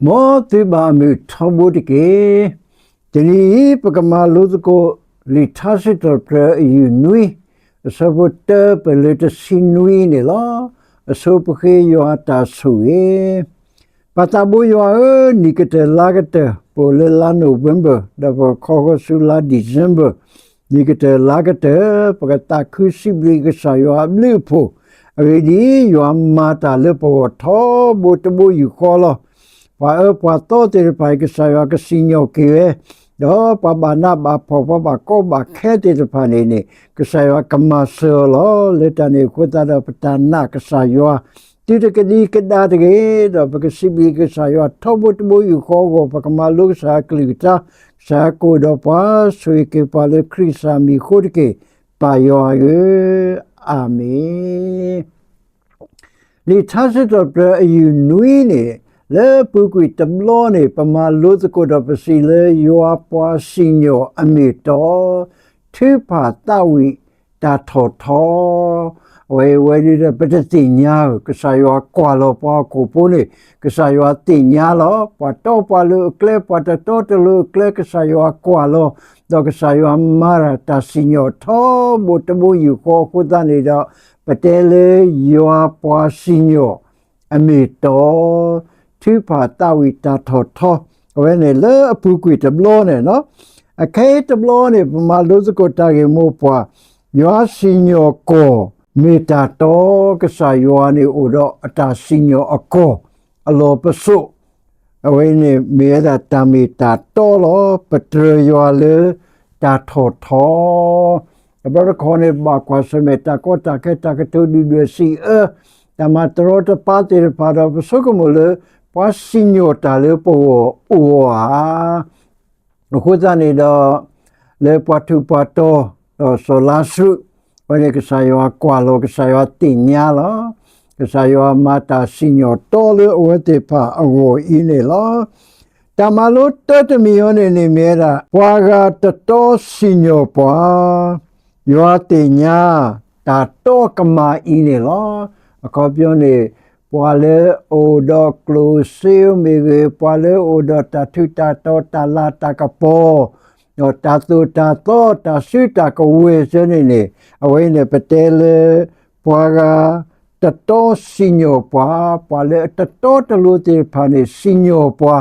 မ်သုဘၣ်အမုာ်ထီဘိတက့ၢ်. တနံၤအံၤ ပကမၤလိသကိး လံာ်ထါစံးထီၣ်ပတြၢၤ အယူၢ်နွံ, အဆၢဖိတၢပလၢတဆံနွံန့ၣ်လီၤ. အဆိပဃ့ယွၤအတၢ်ဆိၣ်ဂ့ၤ. ပၢ်သးဘိယွၤဧၢ, နံၣ်ကတၢၢ်လါကတၢၢ် ပအိၣ်လၢလါ November ဒီးပခီဃီဆူလါ December, နံၣ်ကတၢၢ်လါကတၢၢ် ပကသးခုစံးဘျုးကစၢ်ယွၤအဘျုးအဖှိၣ်, အဂ့ၢ်ဒ်အံၤ, ယွၤမၤတၢ်လၢပဂီၢ်ထီဘိတဘိယူၢ်ဃီလီၤ. ပှၤအၢပှၤသီသ့ၣ်တဖၣ်အံၤ ကစၢ်ယွၤကစံၣ်ညီၣ်က့ၤဝဲ, ဒီးပှၤဘၣ်နးဘၣ်ဖှီၣ် ပှၤဘၣ်ကီဘၣ်ခဲသ့ၣ်တဖၣ်န့ၣ်န့ၣ် ကစၢ်ယွၤကမၤစၢၤအီၤလီၤ. လၢတၢ်န့ၣ်အဃိသတးဒီး ပတၢ်နာ်ကစၢ်ယွၤ တုၤတကဒံကဒါတဂ့ၤ, ဒီးပကစံးဘျုးကစၢ်ယွၤထီဘိတဘိယူၢ်ဃီအဂီၢ်, ပကမၤလိကစၢ်ယွၤအကလုၢ်ကထါ, ကစၢ်ယွၤကအိၣ်ဒီးပှၤ, ဆိၣ်ဂ့ၤက့ၤပှၤလၢခရံာ်ကစၢ်မံၤအဃိတက့ၢ်, ပၢ်ယွၤဧၢ, အၤမ့ၣ်. လံာ်ထါစံးထီၣ်ပတြၢၤ အယူၢ်နွံန့ၣ်, လၢအပူၤကွံာ်တဘျီန့ၣ် ပမၤလိသကိးဒီးပစံးလၢ ယွၤပှၤစံၣ်ညီၣ်အမ့ၢ်အတီ, ထုကဖၣ်သးဝံၣ်တၢ်ထီၣ်ထီ, အဝဲအံၤဝဲဒ်ဒီး ပတသ့ၣ်ညါဧါ, ကစၢ်ယွၤကွၢ်လီၤပှၤဟီၣ်ခိၣ်ဖိန့ၣ် ကစၢ်ယွၤသ့ၣ်ညါလီၤ. ပှၤတီပှၤလိၤအကျဲ, ပှၤတတီတလိၤအကျဲ ကစၢ်ယွၤကွၢ်လီၤ, ဒီးကစၢ်ယွၤမၤတၢ်စံၣ်ညီၣ်ထီဘိတဘိယူၢ်ဃီအဃိသတးန့ၣ်ဒီး ပတဲလၢယွၤပှၤစံၣ်ညီၣ်အမ့ၢ်အတီ, ထုကဖၣ်သးဝံၣ်တၢ်ထီၣ်ထီ, အဝဲန့ၣ်လၢအပူၤကွံာ်တဘျီန့ၣ်လီၤ. အခဲအံၤတဘျီန့ၣ် ပမၤလိသကိးတၢ်ဂ့ၢ်မိၢ်ပှၢ်, ယွၤစံၣ်ညီၣ်ကွီၢ် မ့ၢ်တၢ်တီ, ကစၢ်ယွၤန့ၣ်အိၣ်ဒီးအတၢ်စံၣ်ညီၣ်အကီၢ်အလီၢ်ပစိာ်, အဝဲန့ၣ်မ့ၢ်ဝဲဒၣ်တၢ်မ့ၢ်တၢ်တီလီၤ. ပတြၢၤယွၤလၢတၢ်ထီၣ်ထီ တဘျီတခီန့ၣ် ဘၣ်ကွၢ်ဆၢၣ်မဲာ်တၢ်ကီတၢ်ခဲ တၢ်ကတိၤဒုၣ်ဒွဲၣ်စံးအၢ, တၢ်မၤတရီတပါသ့ၣ်တဖၣ်ဒီး ပဆိကမိၣ်လၢ ပှၤစံၣ်ညီၣ်တၢ်လၢပဂီၢ်အိၣ်ဧါ. အဃိသတးန့ၣ်ဒီး လၢပှၤထူးပှၤတီၤ ဒီးစီၤလါစရူး, အဝဲန့ၣ်ကစၢ်ယွၤကွၢ်လီၤ ကစၢ်ယွၤသ့ၣ်ညါလီၤ. ကစၢ်ယွၤမၤတၢ်စံၣ်ညီၣ်တီလၢအဝဲသ့ၣ်တဖၣ်အဂီၢ်အံၤန့ၣ်လီၤ. တၢ်မၤလိတၢတမံၤအံၤန့ၣ်န့ၣ်မ့ၢ်ဝဲဒၣ် ပှၤဂၤတတီစံၣ်ညီၣ်ပှၤ, ယွၤသ့ၣ်ညါ တၢ်တီကမၣ်အံၤန့ၣ်လီၤ. အခီပညီန့ၣ် ပှၤလၢအအိၣ်ဒီးကျိၣ်စ့မ့ၢ်ဂ့ၤ, ပှၤလၢအအိၣ်ဒီးတၢ်ထူးတၢ်တီၤ တၢ်လၤတၢ်ကပီၤ, ဒီးတၢ်သိၣ်တၢ်သီ တၢ်စုတၢ်ကဝဲၤစၢၤန့ၣ်န့ၣ်, အဝဲအံၤန့ၣ် ပတဲလၢ ပှၤဂၤတတီစံၣ်ညီၣ်ပှၤ, ပှၤလၢအတတီတလိၤသ့ၣ်တဖၣ်န့ၣ် စံၣ်ညီၣ်ပှၤ,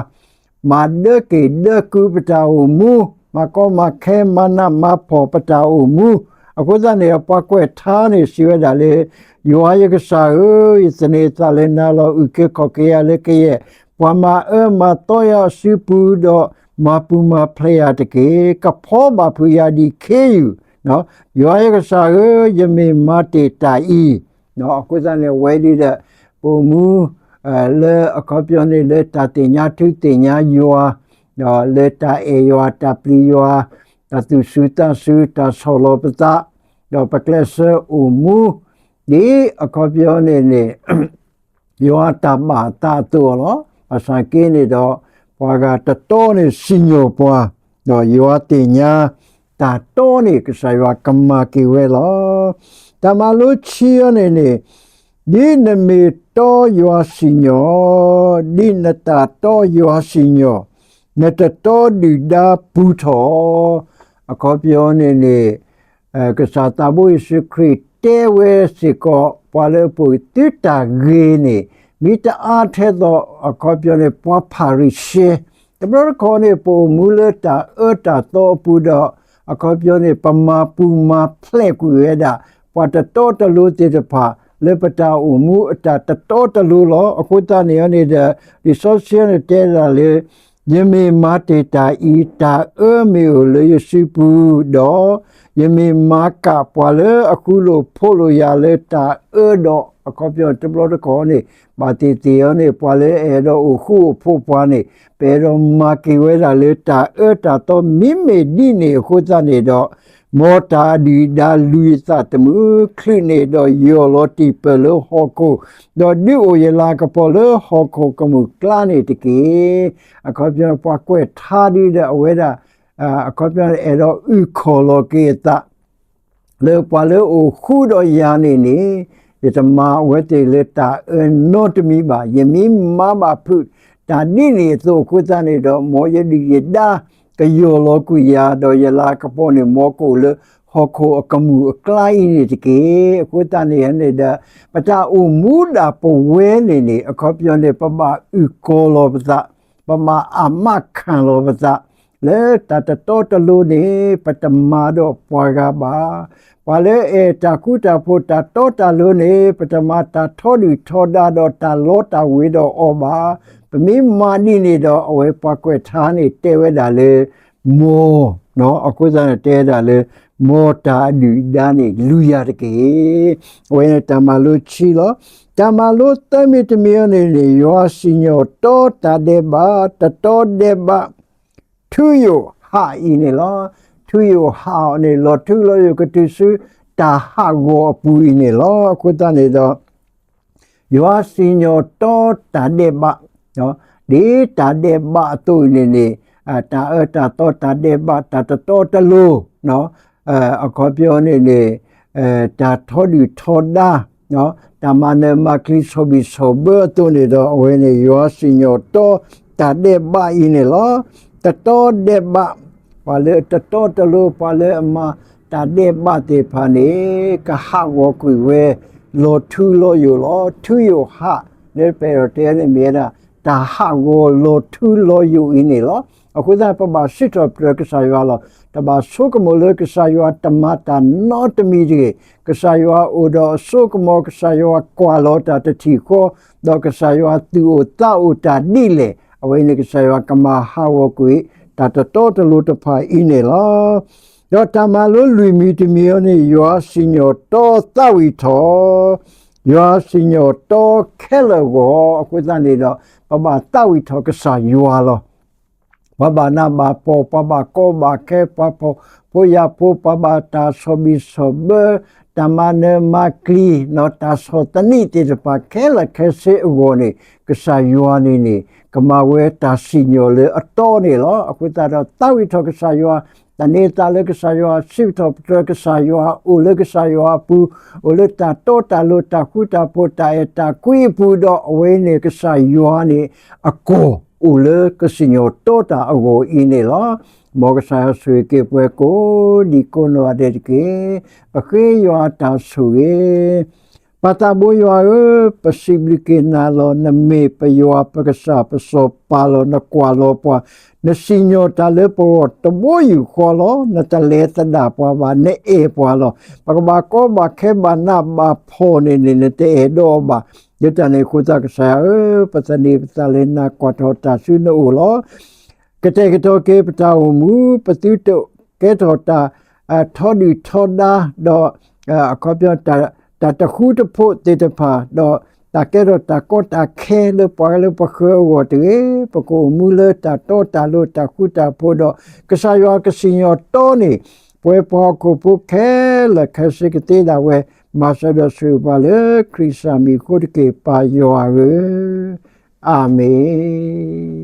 မၤဒၢက့ၣ်ဒၢကုပတၢ်အိၣ်မူ, မၤကီမၤခဲ မၤနးမၤဖှီၣ်ပတၢ်အိၣ်မူ, အဃိသတးန့ၣ် ပှၤကွဲးထါန့ၣ်စံးဝဲဒၣ်လၢ ယွၤယကစၢ်ဧၢ, ယသန့ၤသးလၢနၤလီၤ, အုၣ်က့ၤခီၣ်က့ၤယၤလၢကယဲၢ်, ပှၤမၤအၢမၤသီယၤအစုပူၤဒီး မၤပူၤမၤဖျဲးယၤတက့ၢ်, ကဖီဘၣ်ဖုးယၤဒံးခ့ယုၢ်, ယွၤယကစၢ်ဧၢ, ယမ့ၢ်မၤတ့ၢ်တၢ်အံၤ, အဃိသတးန့ၣ် အဝဲဒ်ဒီး ပအိၣ်မူ လၢအခီပညီန့ၣ် လၢတၢ်သ့ၣ်ညါထူသ့ၣ်ညါယွၤ, ဒီးလၢတၢ်အဲၣ်ယွၤ တၢ်ပျံၤယွၤ, တၢ်သူၣ်စူၤသးစူၤ တၢ်ဆီၣ်လီၤပသး, ဒီးပကျဲးစၢးအိၣ်မူ ဒ်အခီပညီန့ၣ်န့ၣ် ယွၤတၢ်ဘၣ်အသးအသိးလီၤ. ဘၣ်ဆၣ်က့န့ၣ်ဒီး ပှၤဂၤတတီန့ၣ်စံၣ်ညီၣ်ပှၤ, ဒီးယွၤသ့ၣ်ညါ တၢ်တီန့ၣ် ကစၢ်ယွၤကမၤက့ၤဝဲလီၤ. တၢ်မၤလိဆံအံၤန့ၣ်န့ၣ်, ဒ်နမ့ၢ်တီယွၤစံၣ်ညီၣ်, ဒ်နတၢ်တီယွၤစံၣ်ညီၣ်, နတတီဒုၣ်ဒါပူၤထီၣ်, အခီပညီန့ၣ်န့ၣ် ကစၢ်သးဘိယ့ၣ်ၡူးခရံာ်တဲဝဲစ့ၢ်ကီး ပှၤလၢအပူၤသုတၢ်ဂ့ၤန့ၣ် မ့ၢ်တအါထဲသိး အခီပညီန့ၣ် ပှၤဖၤရံၤၡဲ, တဘျီတခီန့ၣ် ပအိၣ်မူလၢတၢ်အၢတၢ်သီအပူၤဒီး အခီပညီန့ၣ် ပမၤပူၤမၤဖျဲးကွံာ်ဝဲဒၣ် ပှၤတတီတလိၤသ့ၣ်တဖၣ် လၢပတၢ်အိၣ်မူအတၢ်တတီတလိၤလီၤ. အဃိသတးန့ၣ်န့ၣ်ဒီး လံာ်စီဆှံန့ၣ်တဲဒၣ်လၢ ယမ့ၢ်မၤတ့ၢ်တၢ်အံၤ တၢ်အၢမ့ၢ်အိၣ်လၢယစုပူၤဒီး ယမ့ၢ်မၤကၣ်ပှၤလၢအဃူလိာ်ဖိးလိာ်ယၤလၢတၢ်အၢဒီး အခီပညီတဘျီတခီန့ၣ် ဘၣ်သ့ၣ်သ့ၣ်အီၤန့ၣ် ပှၤလၢအအဲၣ်ဒိးအိၣ်ဃူအိၣ်ဖိးပှၤန့ၣ် ပအဲၣ်ဒိးမၤက့ၤဝဲဒၣ်လၢတၢ်အၢတၢ်သီ မ့မ့ၢ်ဒ်န့ၣ်အဃိသတးန့ၣ်ဒီး မ်တၢ်အဒုၣ်အဒါလူၤယသးသမူ ချုးန့ၢ်ဒီးယီၢ်လီၤတံၢ်ပၢၢ်လၢဟီၣ်ခိၣ်, ဒီးဒုးအိၣ်ယလၤကပီၤလၢဟီၣ်ခိၣ်ကမူၣ်ကျါန့ၣ်တက့ၢ်. အခီပညီ ပှၤကွဲးထါဒ်ဒီးအဝဲဒၣ် အခီပညီ အဲၣ်ဒိးအုၣ်ခီၣ်လီၤက့ၤအသး လၢပှၤလၢအအိၣ်ဃူဒီးယၤန့ၣ်န့ၣ် ယတမၤအဝဲသ့ၣ်လၢတၢ်အၢနီတမံၤဘၣ်. ယမ့ၢ်မၤဘၣ်ဖုး တၢ်ဒ်န့ၣ်အသိးအဃိသတးန့ၣ်ဒီး မ်ယဒုၣ်ယဒါကယီၢ်လီၤကွံာ်ယၤ ဒီးယလၤကပီၤန့ၣ် မ်ကအိၣ်လၢဟီၣ်ခိၣ်အကမူၣ်အကျါအံၤန့ၣ်တက့ၢ်. အဃိသတးန့ၣ်န့ၣ်ဒီး ပတၢ်အိၣ်မူဒၣ်ပဝဲန့ၣ်န့ၣ် အခီပညီန့ၣ် ပဘၣ်အုၣ်ကီၤလီၤပသး, ပဘၣ်အမးခၣ်လီၤပသး လၢတၢ်တတီတလိၤန့ၣ် ပတမၤဒီးပှၤဂၤဘၣ်. ပှၤလၢအအဲၣ်တၢ်ဃူတၢ်ဖိးတၢ်တီတၢ်လိၤန့ၣ် ပတမၤတၢ်ထီဒုၣ်ထီဒါဒီးတၢ်လီတၢ်ဝ့ၤဒီးအီၤဘၣ်. ပမ့ၢ်မၤဒ်န့ၣ်ဒီး အဝဲပှၤကွဲးထါန့ၣ်တဲဝဲဒၣ်လၢ မ်, အဃိသတးန့ၣ်တဲဝဲဒၣ်လၢ မ်တၢ်အဒုၣ်အဒါန့ၣ်လူၤယၤတက့ၢ်. အဝဲန့ၣ်တၢ်မၤလိခံလီၤ. တၢ်မၤလိသၢမံၤတမံၤအံၤန့ၣ်န့ၣ် ယွၤစံၣ်ညီၣ်တီတၢ်ဒဲးဘး, တတီဒဲးဘး ထုယိာ်ဟးအံၤန့ၣ်လီၤ. ထုယိာ်ဟးအီၤန့ၣ် လီၤထူလီၤယိာ်ကတုၤဆူ တၢ်ဟးဂီၤအပူၤအံၤန့ၣ်လီၤ. အဃိသတးန့ၣ်ဒီး ယွၤစံၣ်ညီၣ်တီတၢ်ဒဲးဘး, ဒ်တၢ်ဒဲးဘးအသိးအံၤန့ၣ်န့ၣ် တၢ်အၢတၢ်သီတၢ်ဒဲးဘး တၢ်တတီတလိၤ အခီပညီန့ၣ်န့ၣ် တၢ်ထီဒုၣ်ထီဒါ တၢ်မၤနၢၤမၤကျံၤဆီၣ်ဘံၣ်ဆီၣ်ဘၢအသိးန့ၣ်ဒီး အဝဲန့ၣ်ယွၤစံၣ်ညီၣ်တီတၢ်ဒဲးဘးအံၤန့ၣ်လီၤ. တတီဒဲးဘး, ပှၤလၢအတတီတလိၤ ပှၤလၢအမၤတၢ်ဒဲးဘးသ့ၣ်တဖၣ်န့ၣ် ကဟးဂီၤကွံာ်ဝဲ လီၤထူလီၤယိာ်လီၤ. ထုယိာ်ဟး လၢပအဲၣ်ဒိးတဲန့ၣ်မ့ၢ်ဝဲဒၣ် တၢ်ဟးဂီၤလီၤထူလီၤယိာ်အံၤန့ၣ်လီၤ. အဃိသတး ပဘၣ်စံးထီၣ်ပတြၢၤကစၢ်ယွၤလီၤ. တဘၣ်ဆိကမိၣ်လၢကစၢ်ယွၤတမၤတၢ်နီတမံၤတဂ့ၤ. ကစၢ်ယွၤအိၣ်ဒီးအစိကမီၤ, ကစၢ်ယွၤကွၢ်လီၤတၢ်တထံၣ်ဃီ, ဒီးကစၢ်ယွၤသူၣ်အိၣ်သးအိၣ်တၢ်ဒ်လဲၣ်, အဝဲန့ၣ်ကစၢ်ယွၤကမၤဟးဂီၤကွံာ် တၢ်တတီတလိၤတဖၣ်အံၤန့ၣ်လီၤ. ဒီးတၢ်မၤလိလွံၢ်မံၤတမံၤအံၤန့ၣ် ယွၤစံၣ်ညီၣ်တီသးဝံၣ်ထီၣ်, ယွၤစံၣ်ညီၣ်တီခဲလၢာ်အဂီၢ်. အဃိသတးန့ၣ်ဒီး ပဘၣ်သးဝံၣ်ထီၣ်ကစၢ်ယွၤလီၤ. ပှၤဘၣ်နးဘၣ်ဖှီၣ်, ပှၤဘၣ်ကီဘၣ်ခဲ, ပှၤဖှီၣ်ဖိယာ်ဖိ, ပှၤဘၣ်တၢ်ဆီၣ်ဘံၣ်ဆီၣ်ဘၢ, တၢ်မၤနၢၤမၤကျံၤ, တၢ်ဆီၣ်သနံးသ့ၣ်တဖၣ်ခဲလၢာ်ခဲဆ့အဂီၢ်န့ၣ် ကစၢ်ယွၤန့ၣ်န့ၣ် ကမၤဝဲတၢ်စံၣ်ညီၣ်လၢအတီန့ၣ်လီၤ. အဃိသတးဒီး သးဝံၣ်ထီၣ်ကစၢ်ယွၤ, သန့ၤသးလၢကစၢ်ယွၤ, စံးထီၣ်ပတြၢၤကစၢ်ယွၤ, အိၣ်လၢကစၢ်ယွၤအပူၤ, အိၣ်လၢတၢ်တီတၢ်လိၤ တၢ်ဃူတၢ်ဖိး တၢ်အဲၣ်တၢ်ကွံအပူၤဒီး အဝဲန့ၣ်ကစၢ်ယွၤန့ၣ် အကီၢ်အိၣ်လၢကစံၣ်ညီၣ်တီတၢ်အဂီၢ်အံၤန့ၣ်လီၤ. မ်ကစၢ်ယွၤဆိၣ်ဂ့ၤက့ၤပှၤကိးဒံးကိးနီၢ်ဂၤဒဲးတက့ၢ်. ပဃ့ယွၤအတၢ်ဆိၣ်ဂ့ၤ ပၢ်သးဘိယွၤဧၢ, ပစံးဘျုးက့ၤနၤလီၤ. နမ့ၢ်ပယွၤပကစၢ် ပစီၤပၤလီၤ. နကွၢ်လီၤပှၤ, နစံၣ်ညီၣ်တၢ်လၢပဂီၢ်တဘိယူၢ်ဃီလီၤ. နတလဲၤသဒၣ်ပှၤဘၣ်, နအဲၣ်ပှၤလီၤ. ပကဘၣ်ကီဘၣ်ခဲဘၣ်နးဘၣ်ဖှီၣ်န့ၣ်န့ၣ် နတအဲၣ်ဒိးအီၤဘၣ်. ဒ်တၢ်န့ၣ်အဃိသတး ကစၢ်ယွၤဧၢ, ပသန့ၤပသးလၢနၤ ကွၢ်ထီၣ်တၢ်ဆူနအိၣ်လီၤ. ကတဲာ်ကတီၤက့ၤပတၢ်အိၣ်မူ, ပသုတကဲထီၣ်တၢ်ထီဒုၣ်ထီဒါ, ဒီးအခီပညီ တၢ်တဃူတဖိးသ့ၣ်တဖၣ်, ဒီးတၢ်ကဲထီၣ်တၢ်ကီတၢ်ခဲလၢပှၤလၢပဃၢၤအဂီၢ်တဂ့ၤ, ပကအိၣ်မူလၢတၢ်တီတၢ်လိၤ တၢ်ဃူတၢ်ဖိးဒီး ကစၢ်ယွၤကစံၣ်ညီၣ်တီန့ၣ် ပဝဲပှၤဟီၣ်ခိၣ်ဖိခဲလၢာ်ခဲဆ့ကသ့ဒၣ်ဝဲ, မၤစၢၤဒီးဆိၣ်ဂ့ၤပှၤလၢခရံာ်စၢ်မံၤအဃိတက့ၢ် ပၢ်ယွၤဧၢ, အၤမ့ၣ်.